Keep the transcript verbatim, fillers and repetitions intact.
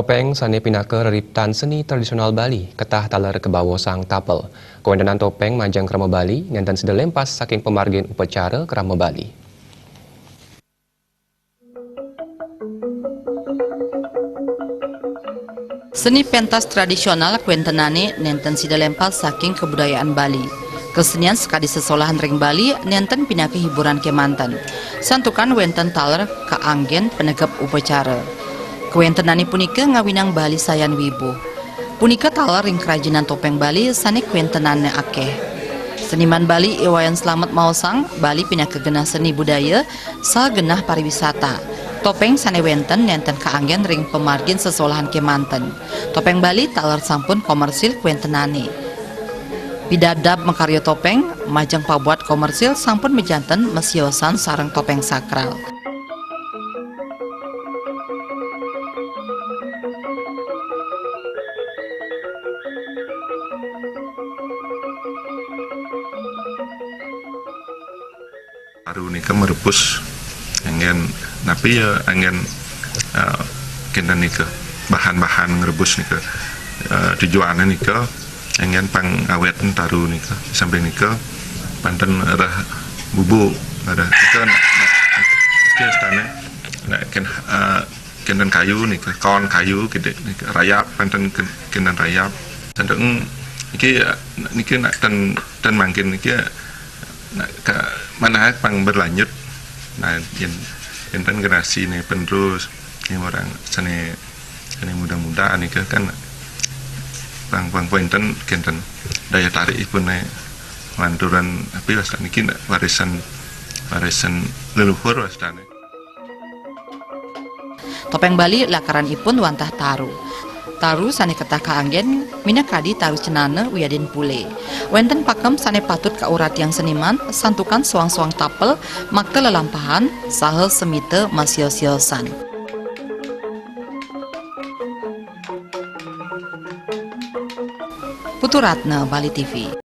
Topéng sané pinaka reriptan seni tradisional Bali, ketah taler kabawa sang tapel. Kawéntenan topéng majeng krama Bali nénten sida lémpas saking pamargin upacara krama Bali. Seni pentas tradisional kawéntenané nénten sida lémpas saking kabudayaan Bali. Kasenian sakadi sesolahan ring Bali nénten pinaka hiburan kémanten. Santukan wénten taler kaanggén panegep upacara. Kawéntenané punika ngawinang Bali sayan wibuh. Punika taler ring kerajinan topéng Bali sané kawéntenané akéh. Seniman Bali I Wayan Slamet maosang, Bali pinaka genah seni budaya saha genah pariwisata. Topéng sané wénten nénten kaanggén ring pamargin sesolahan kémanten. Topéng Bali taler sampun komersil kawéntenané. Pidabdab makarya topéng, majeng pabuat komersil sampun majanten masiosan sareng topéng sakral. Taru nika merebus anggén napi ya anggén, eh, kénten nika bahan-bahan ngrebus nika. Eh, tujuané nika anggén pangawétan taru nika. Samping nika panten reh bubuk, reh nika nak, nak, mesti astané nak kén, eh, kénten kayu nika, kaon kayu gedé nika, rayap panten kén-, kénten rayap. Santen niki, niki nak ten, ten mangkin niki nak ka manah pang berlanjut. Nah, yén, yén ten generasi né penerus, yén orang sané, sané muda-muda nika kan pang, pang kénten, kénten daya tarik ipun né lanturan apa wasta niki nak warisan, warisan leluhur wastané. Topéng Bali lakaran ipun wantah taru. Taru sané ketah kaanggén minakadi taru cenana wiadin pulé. Wénten pakem sané patut kauratiang seniman, santukan soang-soang tapel makta lelampahan saha semita masiosiosan. Putu Ratna, Bali T V.